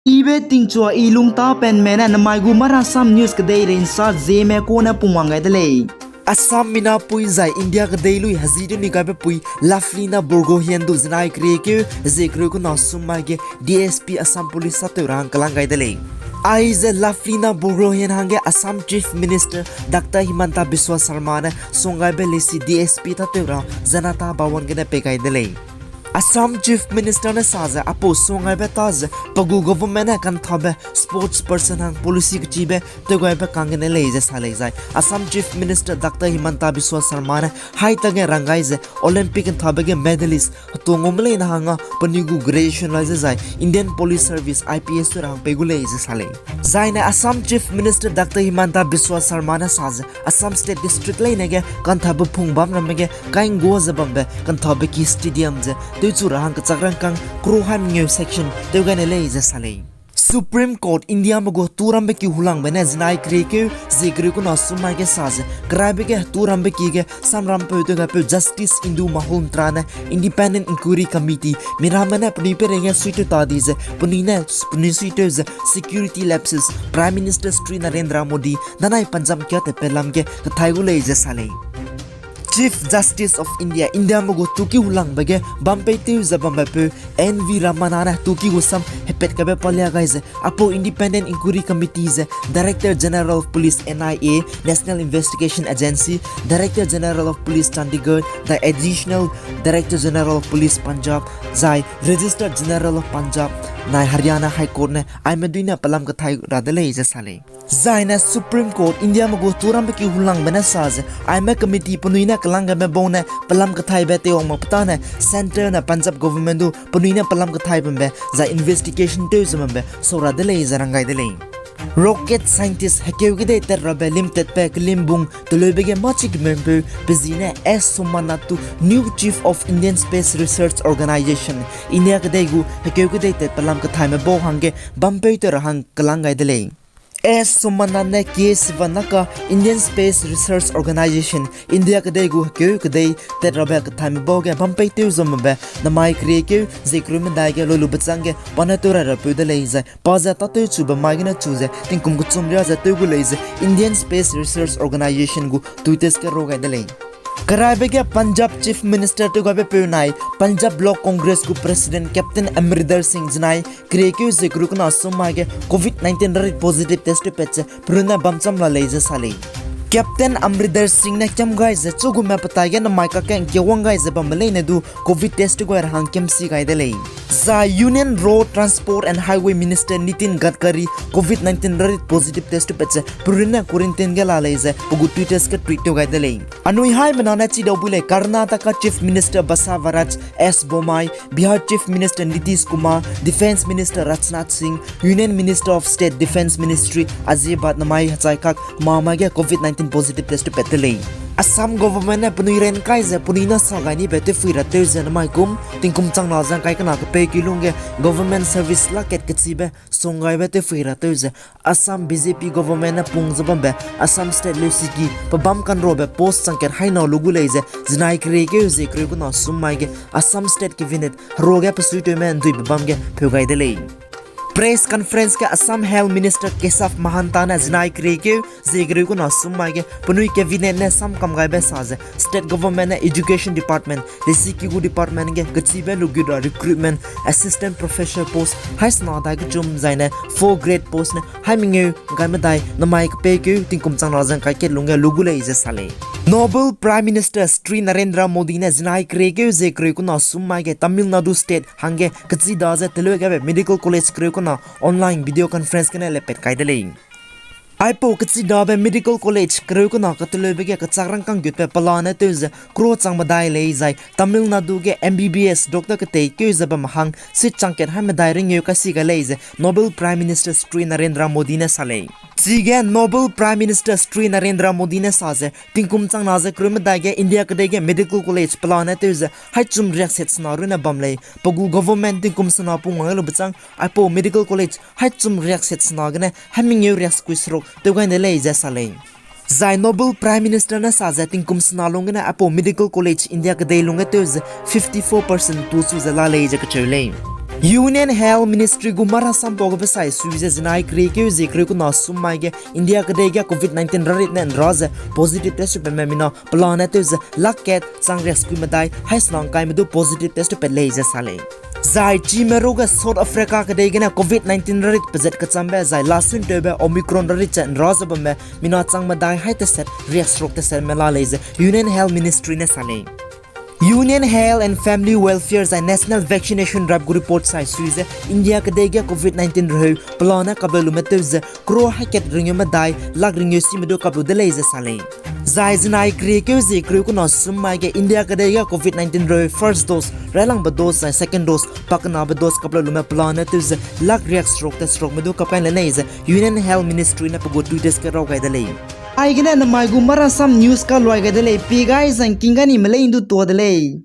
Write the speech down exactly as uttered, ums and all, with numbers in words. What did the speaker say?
Ibe tingchua i lungtapenme ne namai gu Marasam News kedeirei nsa Zeme kune pungwang gai de lei. Assam minapui zai India kedei lui hezi de ni gaibe pui Lovely Borgohain du zinai keriekeu zie kereu kena sum mai ge D S P Assam Police tâtew ra hang kelang gai de lei. Aize Lovely Borgohain hangge Assam Chief Minister Doctor Himanta Biswa Sarma ne sunggaibe lesi D S P tâtew ra Janata Bhawan gene pei gai de lei. Assam Chief Minister ne sa ze aipau sunggaibe ta ze pe gu government ne kanthabe sports person hang policy kechibe tewgaibe kanggene lei ze sa lei zai Assam Chief Minister Doctor Himanta Biswa Sarma ne hai tage rang gai ze Olympic nthabe ge medalist hetu ngum leine hangge penui gu graduation lai ze zai Indian Police Service, I P S tew ra hang pei gu lei ze sa lei. Zaine Assam Chief Minister Doctor Himanta Biswa Sarma ne sa ze Assam State District leine ge kanthabe phung bam ramme ge kaingua ze bambe kanthabe ki stadium ze tewchu ra hang kechak rangkâng kro hai mengeu section tewgaine lei ze sa lei. Supreme Court Indiame gu hetu rambe ki hulangbe ne zinai keriekeu zie kereu kena sum mai ge sa ze keraibe ge hetu rambe ki ge samrampeu tewgaipeu Justice Indu Malhotra ne Independent Inquiry Committee miramme ne penui peireige suitew ta di ze penui ne penui suitew ze security lapses Prime Minister Shri Narendra Modi danai Punjab kiatepe lam ge kethai gu lei ze sa lei. Chief Justice of India, Indiame gu hetu ki hulangbe ge bampeitew ze bambepeu N V Ramana ne hetu ki gu sam hepat kaibe palia gai ze aipau Independent Inquiry Committee ze Director General of Police, N I A, National Investigation Agency, Director General of Police Chandigarh, the Additional Director General of Police Punjab, zai Registrar General of Punjab, nai Haryana High Court ne aime duine pelam kethai ra de lei ze sa lei. Zaine Supreme Court Indiame gu hetu rambe ki hulangbe ne sa ze aime committee penui ne kelang gaime bau ne pelam kethaibe teiwang mak petane Centre ne Punjab Government du penui ne pelam kethai bambe zai investigation tew ze bambe sau ra de lei ze rang gai de lei. Rocket scientist hekeu kedei tat rabe limtatbe kelimbung teleube ge mâchi kemeu'mpeu pe zi ne S Somanath tu new chief of Indian Space Research Organisation, India kedei gu hekeu kedei tat pelam kethaime bau hangge bampeu tew ra hang kelang gai de lei. S Somanath ne K Sivanaka Indian Space Research Organisation, India kedei gu hekeu kedei tat rabe kethaime bau ge bampeitew ze bambe namai keriekeu zie kereu medai ge loilube chângge pa ne tew rai rapeu de lei zai pa ze tâtewchube mai gene chu ze tingkum kechum ria ze tew gu lei ze Indian Space Research Organisation gu Twitter ge rau gai de lei. Keraibe ge Punjab Chief Minister tewgaibe peu nai Punjab Block Congress gu President Captain Amarinder Singh zinai keriekeu zie kereu kena sum mai ge covid nineteen rarit positive test tewpat ze perunne bam cham la lei ze sa lei. Captain Amarinder Singh ne kiam gai ze chugume petai ge namai kakge ngkiawang gai ze bamme leine du covid test tewgai ra hang kiam si gai de lei. Zai Union Road Transport and Highway Minister Nitin Gadkari covid nineteen rarit positive test tewpat ze perunne quarantine ge la lei ze pe gu Twitter ge tweet tew gai de lei. Anui haimena ne chidau bui lei Karnataka Chief Minister Basavaraj S Bommai, Bihar Chief Minister Nitish Kumar, Defence Minister Rajnath Singh, Union Minister of State Defence Ministry Ajay Bhatt namai hechai kak mama ge covid nineteen positive test tewpat de lei. Assam government ne penui ran kai ze penui na sa gai nibe tewphui ra tew ze namai kum tingkum changna zang kai kena kepeu ki lungge government service lakat kechibe sunggaibe tewphui ra tew ze Assam B J P government ne pung ze bambe Assam state leusiki pebâm kanrobe post changkat haina lu gu lei ze zinai keriekeu zie kereu kena sum mai ge Assam State Cabinet heruage pesuitewme nduibe bam ge pheu gai de lei. Press conference ge Assam Health Minister Keshav Mahanta ne zinai keriekeu zie kereu kena sum mai ge penui Cabinet ne sam kam gaibe sa ze state government ne education department leusiki gu department ge kechibe lugut ra recruitment assistant professor post haisena dai kechum zaine four grade post ne hai mengeu gai medai namai kepeikeu tingkum changna zang kaiket lungge lu gu lei ze sa lei. Noble Prime Minister Shri Narendra Modi ne zinai keriekeu zie kereu kena sum mai ge Tamil Nadu State hangge kechida ze teleu gabe medical college kereu kena online video conference gene lepat kai de lei. Aipau kechidabe medical college kereu kena keteleube ge kechak rangkâng gutbe pelane tew ze kro chang medai lei zai Tamil Nadu ge M B B S doctor keteikeu ze bam hang seat changkat hai medai rengeu kaisi gai lei ze Noble Prime Minister Shri Narendra Modi ne sa lei. Chige Noble Prime Minister Shri Narendra Modi ne sa ze tingkum changna ze kereu medai ge India kedei ge medical college pelane tew ze haichum riakset sena runne bam lei, pe gu government tingkum sena pungwang lube chang aipau medical college haichum riakset sena gene hai mengeu riaksekui seruk tew gai ne lei ze sa lei. Zai Noble Prime Minister ne sa ze tingkum sena lung gene aipau medical college India kedei lungge tew ze fifty-four percent tuchu ze la lei ze kacheu lei. Union Health Ministry gu marasam pau gabe sai sui ze zinai keriekeu zie kereu kena sum mai ge India kedei ge Covid nineteen rarit ne nra ze positive test tewpatme mina pelane tew ze lak kat chang riak sekui medai hai senang kaime du positive test tewpat lei ze sa lei. Zai chime ruge South Africa kedei gene Covid nineteen rarit pezat kechambe zai lasun tewbe Omicron rarit ze nra ze bamme mina chang medai hai teset riak seruk tesetme la lei ze Union Health Ministry ne sa lei. Union Health and Family Welfare zai National Vaccination Drive gu report sai sui ze India kedei ge Covid nineteen reheu pelane kaplu lume tew ze crore hai kat ringeu medai lak ringeu sime du kaplu de lei ze sa lei. Zai zinai keriekeu zie kereu kena sum mai ge India kedei ge Covid nineteen reheu first dose railangbe dose zai second dose pakenabe dose kaplu lume pelane tew ze lak riak seruk teserukme du kap kai le lei ze Union Health Ministry ne pe gu Twitter ge raw gai de lei. Aigene namai gu marasam news kaluai gai de lei, pie gai zangking gai nime lei ndu tua de lei.